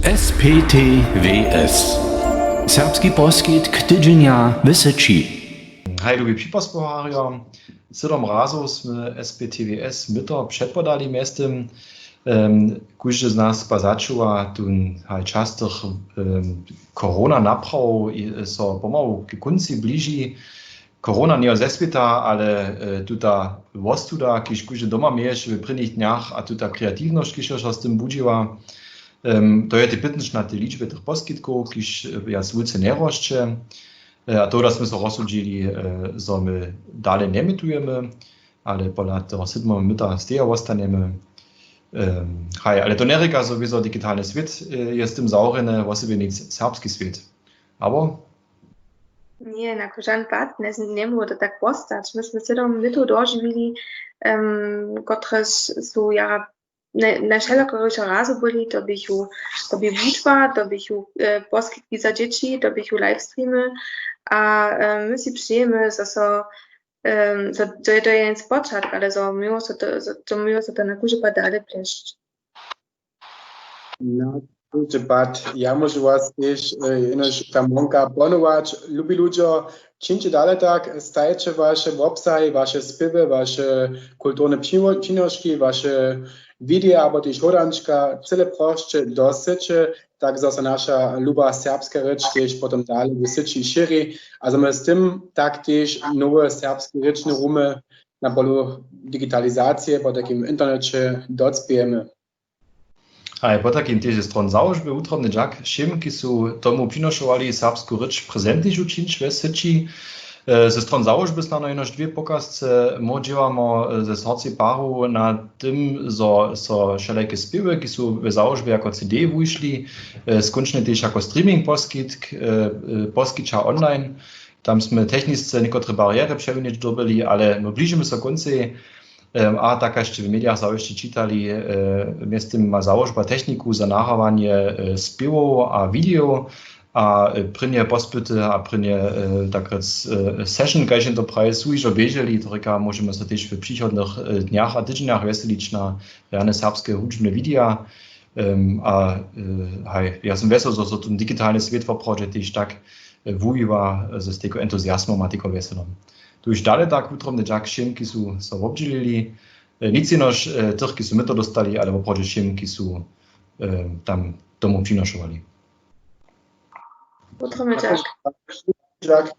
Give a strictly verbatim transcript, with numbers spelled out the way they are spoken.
S P T W S. Serbski poskitk tydźenja w Syći. Haj, lubi připosłucharjo. Sydom razow smy S P T W S myto předpodali mjeztym. Kóždy z nas pa začuwa tón haj čas tych korona naprawow so pomału k kóncej bliži. Korona njejo ze swěta, ale tuta wostuda, kiž kóždy doma měješ w prěnich dnjach, a tuta kreatiwnosć, kiž so z tym budźiła, to je tej pytnosć na tej ličbje tych poskitkow, kiž wjac wulce njerosće. A tohodla smy so rozsudźili, zo my dale njemytujemy, ale pola toho sydmomyta steja wostanjemy. Haj, ale to njerěka, zo wězo digitalny swět je z tym zawrjeny, wosebje nic serbski swět. Abo? Ně, na žan pad njemohło to tak wostać. My smy sydom mytow dožiwili, kotrež su jara najwšelakoriše razu byli, to běchu, to bě wučba, to běchu poskitki za dźěći, to běchu livestreamy. A my si přejemy, zo so to je to je jen spočatk, ale zo měło so to na kóždy pad dale plešć. Na kóždy pad ja móžu was tež jenož tam wonka ponować. Lubi ludźo, čińće dale tak, stajće waše wobsahi, waše spěwy, waše kulturne přinoški, waše wideja abo tež hodančka cyle prosće do syće, tak zo so naša luba serbska rěč tež potom dale w syći šěri a zo my z tym tak tež nowe serbske rěčne rumy na polu digitalizacije potajkim w interneće docpějemy. A je potajkim tež ze stron załožby wutrobny dźak wšěm, ki su tomu přinošowali serbsku rěč prezentnišu čińć we syći. Ze stron załožby snano jenož dwě pokazce. Móh dźěłamo ze sorcej paru na tym, zo so wšelajke spěwy, ki su w załožbje jako C D wušli, skónčnje tež jako streaming poskitk poskića online. Tam smy technisce někotre barjery přewinyć dyrbjeli, ale my bližimy so kóncej. A tak haž sće w medijach zawěsće čitali, mjeztym ma załožba techniku za nahrywanje spěwow a widejow. A prěnje pospyty a prěnje takrjec session, kaž jen to praji, su hižo běželi, to rěka, móžemy so tež w přichodnych dnjach a tydźenjach wjeselić na rjane serbske hudźbne wideja. A haj, ja sym wjesel, zo so ten digitalny swět woprawdźe tež tak wuwiwa z tejko entuziasmom a tejko wjeselom. Tuž dale tak wutrobny dźak wšěm, ki su so wobdźělili. Nic jenož tych, ki su my to dóstali, ale woprawdźe wšěm, ki su tam tomu přinošowali. Wutrobny dźak.